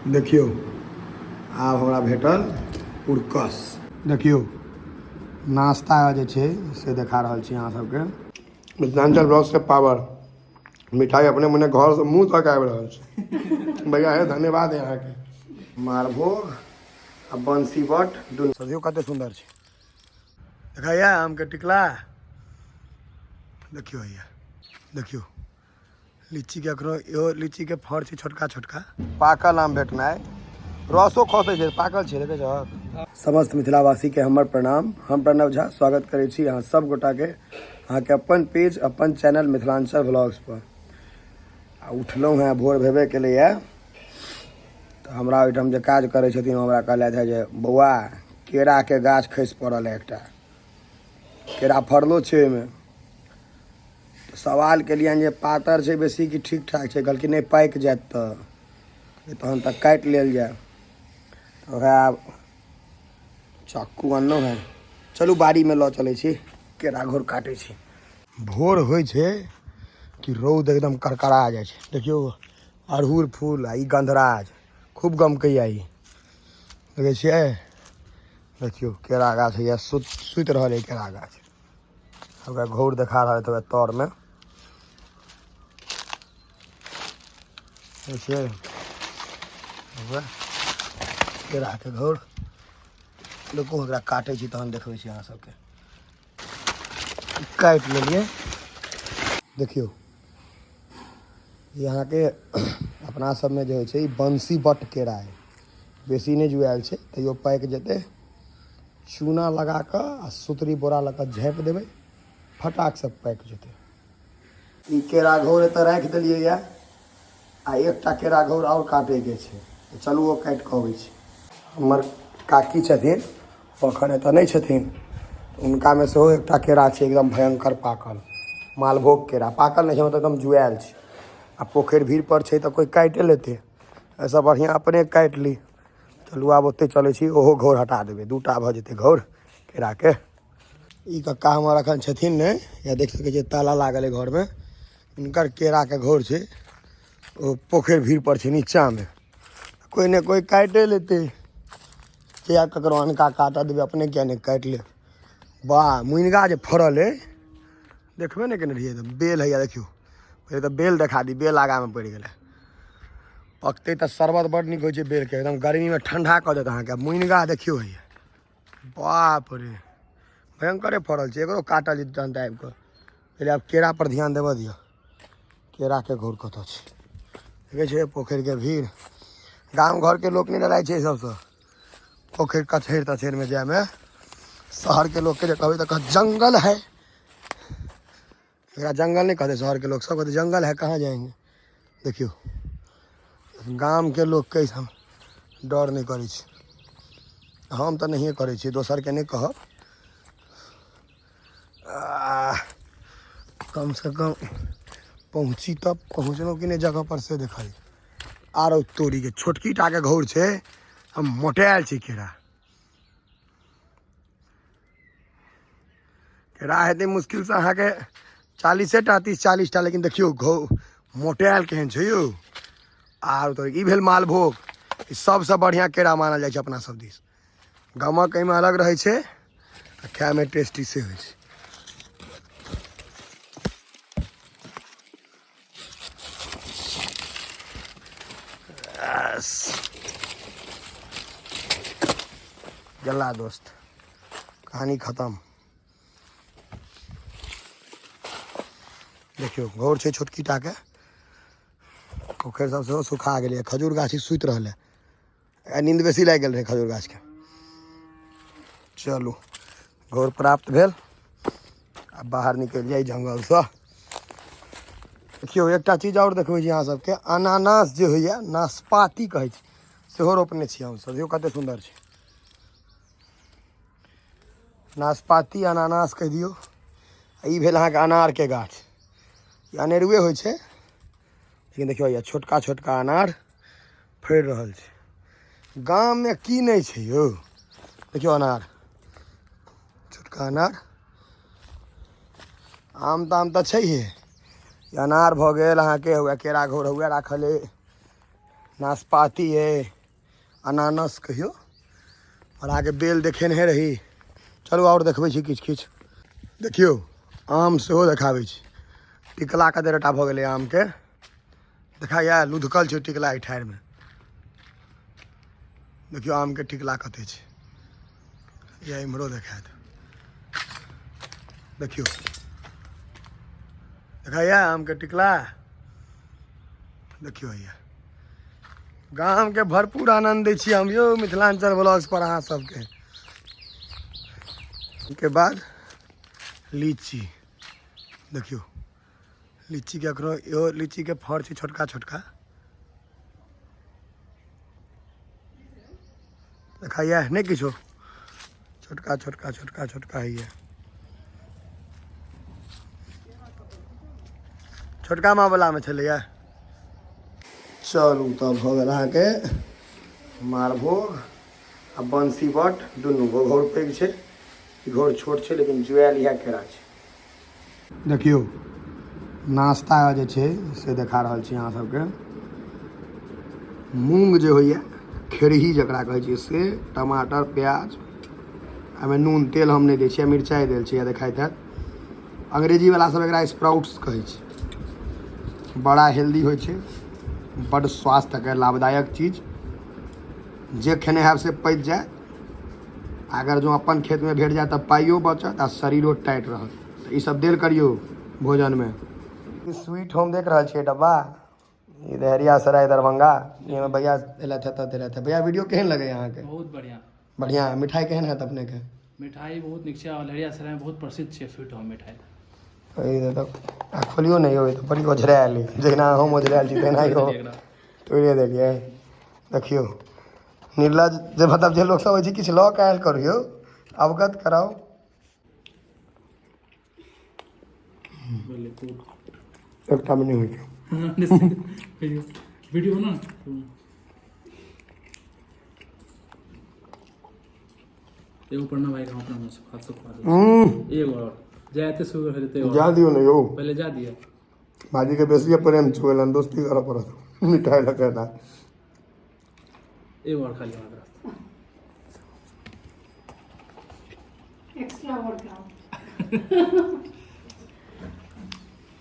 देखियौ आब हमरा भेटल उर्कस। देखियौ नाश्ता जे छै से देखा रहल छी अहाँ सबके। मिथिलांचल ब्लॉग्स के पावर, मिठाई अपने मने घर से मुंह तक आबि रहल छै। भैया हे धन्यवाद है अहाँके। मारभोग आ बंसी बट दुनू सब्जियो कते सुंदर छै। देखैया आम के टिकला, देखियौ हैया, देखियौ लीची के अखनो इहो लीची के फर छै छोटका छोटका। पाकल आम भेटनाइ, रसो खसै छै, पाकल छै, देखै छहक। समस्त मिथिलावासी के हमर प्रणाम। हम प्रणव झा स्वागत करै छी अहाँ सब गोटा के अहाँके अपन पेज अपन चैनल मिथिलांचल व्लॉग्स पर। आ उठलहुँ हेँ, भोर भेबे केलैए तऽ हमरा ओहिठाम जे काज करै छथिन हमरा कहलथि हे जे बौआ केराके गाछ खसि पड़ल है, एकटा केरा फड़लो छै ओहिमे। तऽ सवाल केलियनि जे पातर छै बेसी कि ठीक ठाक छै? कहलखिन नहि पाकि जायत तऽ तहन तऽ काटि लेल जाय। तऽ वएह आब चक्कू अनलहुँ हेँ, चलू बाड़ीमे लऽ चलै छी, केरा घौर काटै छी। भोर होइ छै कि रौद एकदम करकरा जाइ छै। देखियौ अड़हुल फूल आ ई गन्धराज खूब गमकैया ई, देखै छियै? देखियौ केरा गाछ हैया, सुति रहल है केरा गाछ। ओकरा घौर देखा रहल है तरमे, देखै छियै? ओकरा केराके घौर देखू, ओकरा काटै छी तहन देखबै छी अहाँ सबके। काटि लेलियै। देखियौ ई अहाँके अपना सबमे जे होइ छै ई बंसी बट केरा है, बेसी नहि जुआयल छै तैयो पाकि जेतै। चूना लगा कऽ आ सुतरी बोरा लऽ कऽ झाँपि देबै, फटाक से पाकि जेतै। ई केरा घौर एतऽ राखि देलियै यऽ आ एकटा केरा घौर आओर काटैके छै, तऽ चलू ओ काटि कऽ अबै छी। हमर काकी छथिन, ओ एखन एतऽ नहि छथिन, हुनकामे सेहो एकटा केरा छै एकदम भयङ्कर पाकल, मालभोग केरा। पाकल नहि छै, मतलब एकदम जुआयल छै आ पोखरि भीड़पर छै तऽ कोइ काटिए लेतै, एहिसँ बढ़िआँ अपने काटि ली। चलू आब ओतहि चलै छी, ओहो घौर हटा देबै, दू टा भऽ जेतै घौर केराके। ई कक्का हमर एखन छथिन नहि, या देख सकै छियै ताला लागल अइ घरमे। हिनकर केराके घौर छै, ओ पोखरि भीड़ पर छै नीचाँमे, कोइ ने कोइ काटिए लेतै। किया ककरो अनका काटऽ देबै, अपने किया नहि काटि लेब। वाह मुनिगा जे फड़ल अइ, देखबे नहि केने रहियै। तऽ बेल हैया, देखियौ पहिले तऽ बेल देखा दी, बेल आगाँमे पड़ि गेलै। पकतै तऽ शरबत बड्ड नीक होइ छै बेलके, एकदम गर्मीमे ठण्डा कऽ देत अहाँके। मुनिगा देखियौ हैया, बाप रे भयङ्करे फड़ल छै, एकरो काटल जेतै तहन तऽ आबि कऽ। पहिले आब केरा पर ध्यान देबऽ दिअ। केराके घौर कतऽ छै? देखै छियै पोखरिके भीड़। गाम घरके लोक नहि डराइ छै एहि सबसँ, पोखरि कछैर तछैरमे जायमे। शहरके लोकके जे कहबै तऽ कहत जंगल है, एकरा जंगल नहि कहतै शहरके लोक सब, कहतै जंगल है कहाँ जाएंगे। देखियौ गामके लोकके एहिठाम डर नहि करै छै, हम तऽ नहिए करै छियै, दोसरके नहि कहब। कमसँ कम पहुँची तब पहुँचलहुँ कि नहि जगह पर से देखल। आरो तोरीके छोटकी टाके घौर छै, हम मोटायल छै केरा। केरा हेतै मुश्किलसँ अहाँके 40 टा, 30-40 टा, लेकिन देखियौ घौ मोटायल केहन छै यौ। आर तऽ ई भेल मालभोग, ई सबसँ बढ़िआँ केरा मानल जाइ छै अपना सब दिस। गमक एहिमे अलग रहै छै आ खायमे टेस्टी से होइ छै। गेला दोस्त, कहानी खतम। देखियौ घौर छै छोटकी टाके, पोखरि सब सेहो सुखा गेलैए। खजूर गाछी सुति रहलै, आ नींद बेसी लागि गेल रहै खजूर गाछके। चलू घौर प्राप्त भेल, आ बाहर निकलि जाइ जंगलसँ। देखियौ एकटा चीज आओर देखबै छी अहाँ सबके, अनानास जे होइए, नाशपाती कहै छै, सेहो रोपने छी हमसब। देखियौ कते सुन्दर छै नाशपाती, अनानास कहि दियौ। ई भेल अहाँके अनारके गाछ, ई अनेरुए होइ छै, लेकिन देखियौ हैया छोटका छोटका अनार फड़ि रहल छै। गाममे की नहि छै यौ। देखियौ अनार, छोटका अनार, आम ताम तऽ छैहे, अनार भऽ गेल अहाँके, हुए केरा घौर हुए राखल अइ, नाशपाती अइ। अनानस कहियो। आओर आगे बेल देखेने रही। चलू आओर देखबै छी किछु किछु। देखियौ आम सेहो देखाबै छी। टिकला कते टा भऽ गेलै आमके, देखाइए लुधकल छै टिकला एहि ठाढ़िमे। देखियौ आमके टिकला कते छै, या इम्हरो देखायत। देखियौ देखाइए आमके टिकला। देखियौ हैया गामके भरपूर आनन्द दै छी हम यौ मिथिलाञ्चल ब्लॉग्स पर अहाँ सबके। के बाद लीची, देखियौ लीचीके एखनो इहो लीचीके फड़ छै छोटका छोटका, देखाइए नहि किछो, छोटका छोटका छोटका छोटका होइए। छोटका माँ वलामे छलैए। चलू तब भऽ गेल अहाँके मारभोग आ बंसी बट दुनू गो। घौर पैघ छै, घौर छोट छै, लेकिन जुआयल इएह केरा छै। देखियौ नाश्ता जे छै से देखा रहल छी अहाँ सबके। मूँग जे होइए खेरही जकरा कहै छियै से, टमाटर प्याज, एहिमे नून तेल हम नहि दै छियै, मिरचाइ देल छियै, देखाइत हैत। अंग्रेजीवला सब एकरा स्प्राउट्स कहै छै। बड़ा हेल्दी होइ छै, बड्ड स्वास्थ्यके लाभदायक चीज। जे खेने हैब से पचि जायत। अगर जो अपन खेतमे भेट जायत तऽ पाइयो बचत आ शरीरो टाइट रहत। तऽ ई सब देल करियौ भोजनमे। स्वीट होम देख रहल छियै डब्बा, ई लहेरियासराय दरभंगा। एहिमे भैया एलथि तऽ देलथि। भैया वीडियो केहन लगैए अहाँके? बहुत बढ़िया। बढ़िया। मिठाई केहन हैत अपनेके? मिठाई बहुत नीक छै, लहेरियासराय में बहुत प्रसिद्ध छै स्वीट होम मिठाई। आ खोलियौ ने यौ, ई तऽ बड़ी ओझरायल अइ। जहिना हम ओझरायल छी तहिना इहो तोड़िए देलियै। देखियौ निर्लज जे मतलब जे लोक सब होइ छै किछु लऽ कऽ आयल करू यौ, अवगत कराउ। एकटा मे नहि होइ छै। वीडियो बना एगो पढ़ना भाई, हम अपना मुँह से हाथ से खुआ दे। एगो और जाते शुरू हो जते। जा दियौ ने यौ, पहले जा दिया। भाजी के बेसी प्रेम छुएलन, दोस्ती करऽ पड़त मिठाई लऽ के। एगो और खा लिया हमरा। Extra workout.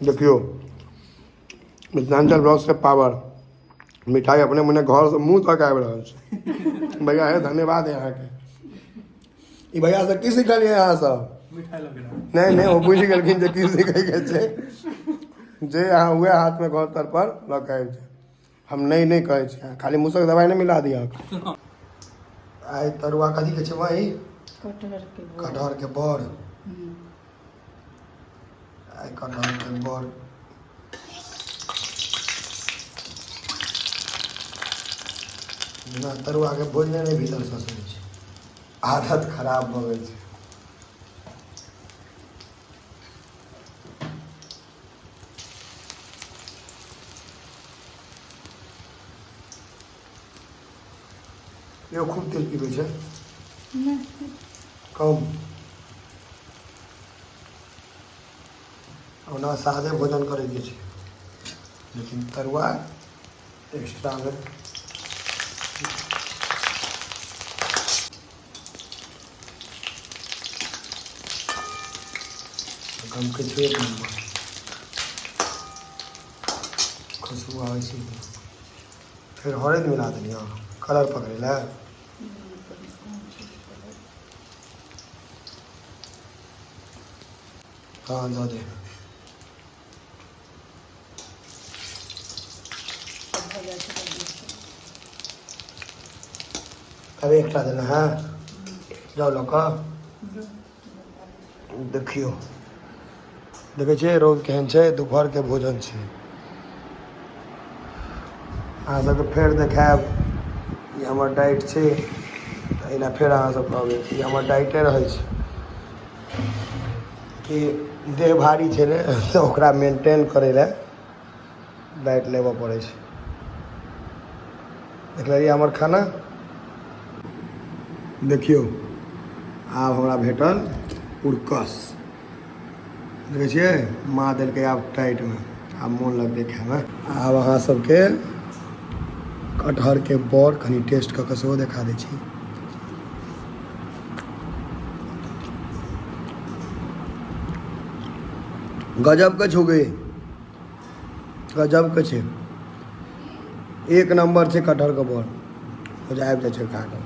देखियौ मिथिलाञ्चल ब्लॉग्स के पावर, मिठाई अपने मने घर से मुँह तक आबि रहल छै। भैया हे धन्यवाद है अहाँके। ई भैया से की सिखलियै अहाँ सब? मिठाई लऽ गेला। नहि नहि, ओ बुझि गेलखिन जे की सिखैके छै, जे अहाँ उएह हाथमे घर तर पर लऽ कऽ आबि जाउ। हम नहि नहि कहै छी, खाली मुसक दवाइ नहि मिला दिअ। आइ तरुआ कथी के छै वही? कटहर के बड़। कटहर के बड़। आइ कटहर के बड़। बिना तरुआ के भोजने नहि भीतर ससरै छै, आदत खराब भऽ गेल छै। यौ खूब तेल पीबै छै? नहि। कम। ओना सादे भोजन करैके छै, लेकिन तरुआ एक्स्ट्रामे। गमकै छै एक नम्बर, खुशबू आबै छै। फेर हरदि मिला देलियै कलर पकड़ै लए। हँ दऽ दे। अब एकटा देना है, जाउ लऽ कऽ। देखियौ देखै छियै रौद केहन छै, दुपहरके भोजन छै। अहाँ सबके फेर देखायब, ई हमर डाइट छै, तऽ एहि लए फेर अहाँ सब कहबै ई हमर डाइटे रहै छै कि देह भारी छै ने, तऽ ओकरा मेंटेन करै लए डाइट लेबऽ पड़ै छै। देख लेलियै हमर खाना। देखियौ आब हमरा भेटल उर्कस, देखै छियै माँ देलकै आब टाइटमे, आब मोन लगतै खायमे। आब अहाँ सबके कटहरके बड़ कनि टेस्ट कऽ कऽ सेहो देखा दै छी। गजबके छौ गे, गजबके छै, एक नम्बर छै कटहरके बड़, मजा आबि जाइ छै खा कऽ।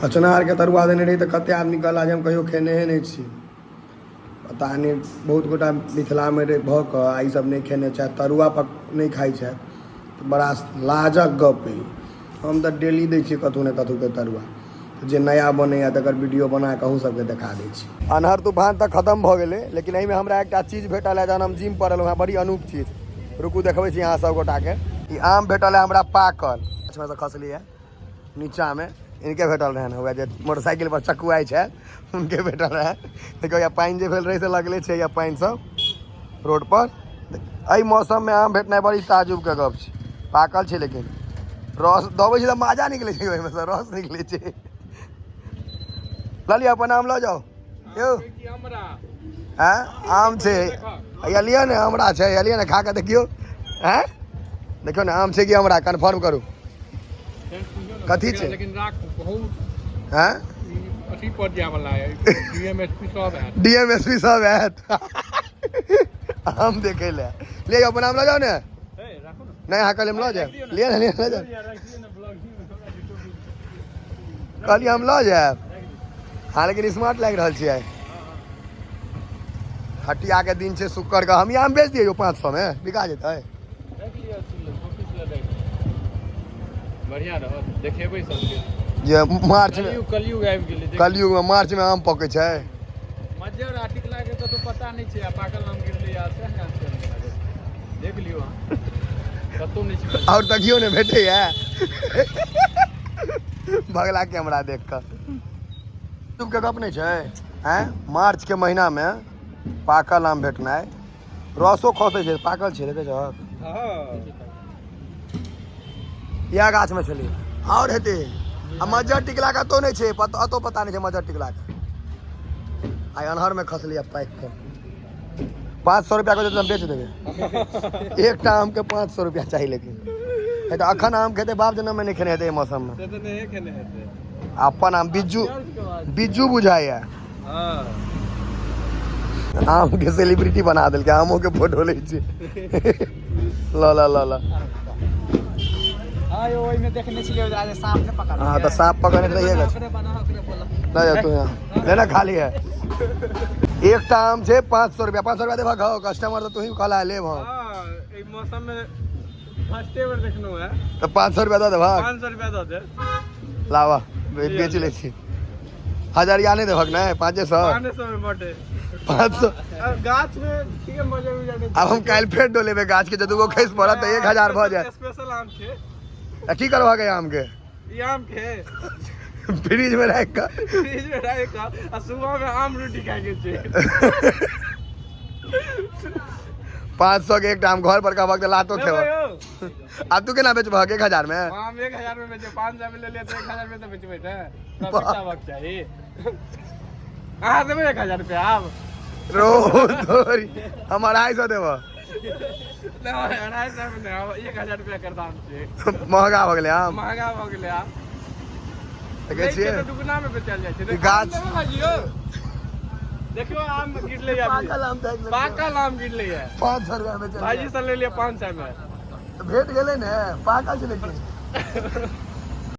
कचनारके तरुआ देने रही तऽ कतेक आदमी कहला जे हम कहियो खेने नहि छी। पता नहि बहुत गोटा मिथिलामे भऽ कऽ आ ईसभ नहि खेने छथि, तरुआ नहि खाइ छथि, तऽ बड़ा लाजक गप अइ। हम तऽ डेली दै छियै कतहु ने कतहुके तरुआ, जे नया बनैए तकर वीडियो बना कऽ अहूँ सबके देखा दै छी। अन्हर तूफान तऽ खतम भऽ गेलै, लेकिन एहिमे हमरा एकटा चीज भेटल है जहन हम जिम पर एलहुँ हेँ, बड़ी अनूप चीज। रुकू देखबै छी अहाँ सब गोटाके। ई आम भेटल है हमरा पाकल, गाछमे सँ खसली है नीचामे, इनके भेटल रहनि, वएह जे मोटरसाइकिल पर चकुआइ छै हुनके भेटल रहै। देखियौ या पानि जे भेल रहै से लगले छै या पानि सब रोड पर। एहि मौसममे आम भेटनाइ बड़ी ताजुबके गप छै। पाकल छै लेकिन रस दबै छै तऽ माजा निकलै छै, ओहिमे सँ रस निकलै छै। लऽ लिअ अपन आम लऽ जाउ यौ। आँय आम छै हैया लिअ ने, हमरा छै हैया लिअ ने, खा कऽ देखियौ। आँय देखियौ ने आम छै कि हमरा, कन्फर्म करू कथी छै। लेकिन राख बहुत आँय अथी पर जाय वाला है, डीएमएसपी सब है, डीएमएसपी सब आयत आम देखै लए। ले जाउ अपन आम लऽ जाउ ने। नहि अहाँ कहलियै हम लऽ जायब, लिअ ने, लिअ लऽ जाउ। कहलियै हम लऽ जायब। हँ लेकिन स्मार्ट लागि रहल छियै। हटियाके दिन छै शुक्र के, हम ई आम बेच दियै 500 मे, बिका जेतै। बढ़िया रहत, देखेबै सबके जे मार्च में कलयुग आबि गेलै। कलयुग में मार्च में आम पकै छै। मज्जर आ टिकला के कतौ पता नहि छै, आ पाकल आम गिरलै आ सएह ने देख लियौ अहाँ, कतौ नहि छै। आओर तकियो ने भेटैया बगला के हमरा देख कऽ। के गप नहि छै। आँय मार्च के महीना में पाकल आम भेटनाइ, रसो खसै छै, पाकल छै देखै छहक। इएह गाछ में छलै आओर हेतै। आ मज्जर टिकला कतौ नहि छै, अतो पता नहि छै मज्जर टिकला के। आइ अन्हर में खसलै पाकि कऽ। 500 रुपया के हम बेच देबै एकटा आम के, 500 रुपया चाही। लेकिन तऽ अखन आम खेतै बाप जनम में नहि खेने हेतै एहि मौसम में। से तऽ नहि खेने हेतै। अपन आम बिज्जू बिज्जू बुझाइया। आम के सेलिब्रिटी बना देलकै, आमो के फोटो लै छै। ल ल ल ल। हाँ यो ओहिमे देखने छलियै साँप ने पकड़। हाँ तऽ साँप पकड़ने रहिए गाछ। लऽ जाओ तू यहाँ लेना, खाली है एकटा आम छै 500 रुपया, 500 रुपया देबह खाओ। कस्टमर तऽ तू ही कहला लेब हम। एहि मौसम में फर्स्टे बेर देखलहुँ है। तऽ 500 रुपया दऽ देबहक। 500 रुपया दऽ दे। लाबऽ बेच लै छी। हजरिया नहि देबहक ने, 500। 500 में बटे। 500 गाछ में ठीक है मजा उजा। आब हम काल्हि फेर डोलेबै गाछ के, जब दूगो खसि पड़त तऽ 1000 भऽ जायत। स्पेशल आम छै। आ की करबहक एहि आम के? ई आम के फ्रिज में राखि कऽ, फ्रिज में राखि कऽ आ सुबह में आम रोटी खाय के छै। 500 के एकटा आम, घर पर कहबहक तऽ लातो लेबै खेबह। यौ। आब तू केना बेचबहक 1000 में? आम 1000 में बेचबै, 500 में लेलियै तऽ 1000 में तऽ बेचबै ने, प्रॉफिट आबक चाही। अहाँ देबै 1000 रुपया आब? रो तोरी, हम 250 देबह। नहि, 250 में नहि, आब 1000 रुपया के दाम छै। महगा भऽ गेलै आम। महगा भऽ गेलै आब। देखै छियै तऽ दुगुना में बेचल जाइ छै। ई गाछ- आम लेबै भाजी यौ? देखियौ आम गिरलै अभी। पाकल आम देख लेबै। पाकल आम गिरलै है। 500 रुपया बेचल। भाजी से लेलियै 500 में। भेट गेलै ने, पाकल छै लेकिन।